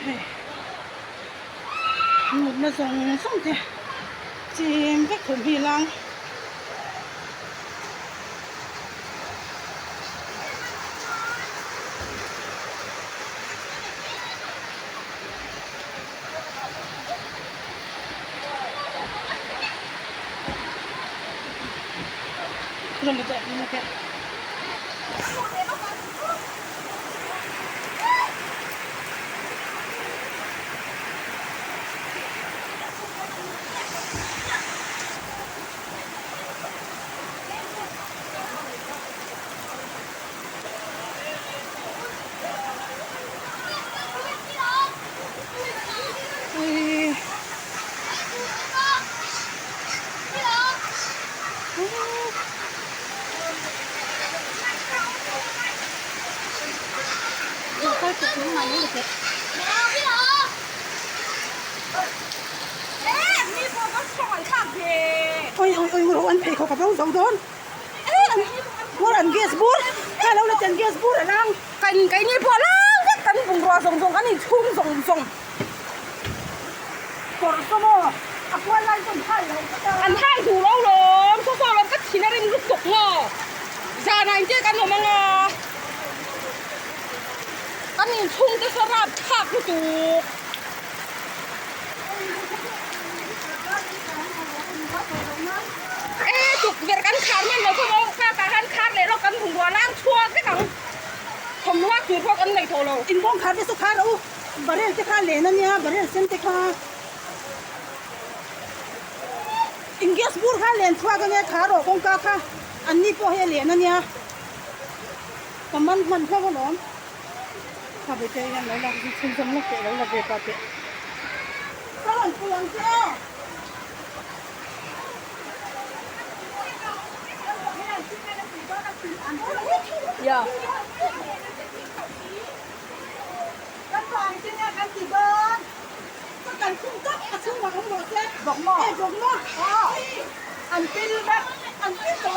Hei mutna zawng zawng te chim vek thawm hi lang. Oi oi oi ro an pheikhawk a bo zo dawn bur an gas bur kha lo la chen gas bur a lang kan keini pawh lang vek kan bungrua zawng zawng kan inchhung zawng zawng kawr saw maw a kual lai chuan hai lo vek a an hai duh lo lawm saw saw lawm ka thin a rim lutuk maw zanah intir kan awm anga kan inchhung te saw rap thlak lutuk. E tukverh kan khar hman lo kha maw ka tah khan khar leh lawk kan bungrua lang chhuak vek ang thawmhnaw tur pawh kan nei tawh lo. In bawng khar te chu khar rawh u barrel te kha len a nia barrel sen te kha in gas bur kha len chhuak a nia khar rawh kawngka kha an ni pawh hi a len a nia ka man hman hlauh alawm. Kha ve te hian lo lak zui chhun zawm lawk teh lo la ve pah teh. Ka rawn pui ang che aw. Ya. Kan pa ang che nia kan ti dawn. Ka kan khum tawp a chhungah awm rawh se. Bawk maw? E bawk maw? An pil vek. An pil tawh.